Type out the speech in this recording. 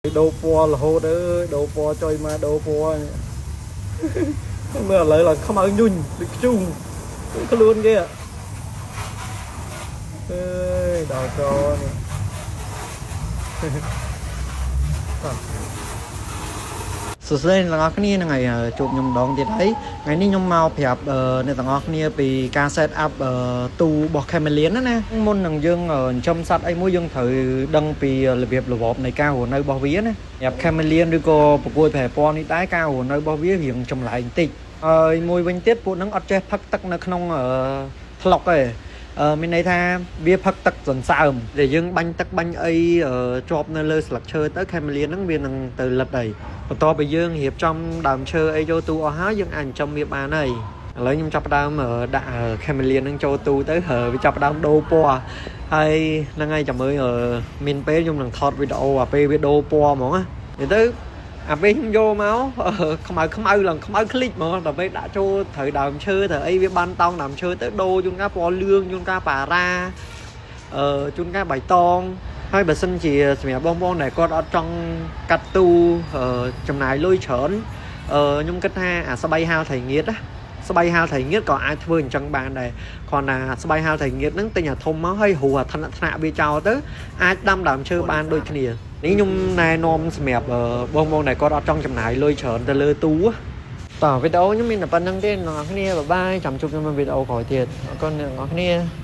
ដូរពណ៌រហូតអើយដូរពណ៌ចុយមកដូរពណ៌មើលឥឡូវឡើងខ្មៅញញដូចខ្ជុងខ្លួនគេអើយដល់កនេះ សួស្តីអ្នកទាំងអស់គ្នាហ្នឹងហើយជួបខ្ញុំម្ដងទៀតហើយថ្ងៃនេះខ្ញុំមកប្រាប់អ្នកទាំងអស់គ្នាពីការ set up ទូរបស់ Chameleon ណាណាមុននឹងយើងចិញ្ចឹមសត្វអីមួយយើងត្រូវដឹងពីរបៀបរបបនៃការរស់នៅរបស់វាណាសម្រាប់ Chameleon ឬក៏ប្រកួតប្រែពណ៌នេះដែរការរស់នៅរបស់វារៀងចម្លែកបន្តិចហើយមួយវិញទៀតពួកហ្នឹងអត់ចេះផឹកទឹកនៅក្នុងថ្លុកទេមានន័យថាវាផឹកទឹកសន្សើមដែលយើងបាញ់ទឹកបាញ់អីជាប់នៅលើស្លឹកឈើទៅ Chameleon ហ្នឹងវានឹងទៅលិតហើយបន្ទាប់ពីយើងរៀបចំដើមឈើអីចូលទូអស់ហើយយើងអាចចិញ្ចឹមវាបានហើយឥឡូវខ្ញុំចាប់ផ្ដើមដាក់ Chameleon ហ្នឹងចូលទូទៅវាចាប់ផ្ដើមដូរពណ៌ហើយហ្នឹងហើយចាំមើលមានពេលខ្ញុំនឹងថតវីដេអូអាពេលវាដូរពណ៌ហ្មងណានិយាយទៅអាពេលខ្ញុំយកមកខ្មៅខ្មៅឡើងខ្មៅคลิកហ្មងដល់ពេលដាក់ចូលត្រូវដើមឈើត្រូវអីវាបានតោងដើមឈើទៅដូរជួនកាលពណ៌លឿងជួនកាលប៉ារ៉ាជួនកាលបៃតងហើយបើសិនជាសម្រាប់បងប្អូនដែលគាត់អត់ចង់កាត់ទូចំណាយលុយច្រើនខ្ញុំគិតថាអាស្បៃហាលត្រីងៀតណាស្បៃហាលត្រីងៀតក៏អាចធ្វើអញ្ចឹងបានដែរគ្រាន់តែស្បៃហាលត្រីងៀតហ្នឹងទិញអាធំមកហើយរូអាថ្នាក់ថ្នាក់វាចោលទៅអាចដាំដើមឈើបានដូចគ្នានេះខ្ញុំណែនាំសម្រាប់បងប្អូនដែលគាត់អត់ចង់ចំណាយលុយច្រើនទៅលើទូតោះវីដេអូខ្ញុំមានតែប៉ុណ្្នឹងទេអ្នកនរគ្នាbye bye ចាំជួបខ្ញុំនៅវីដេអូក្រោយទៀតអរគុណអ្នកនរគ្នា។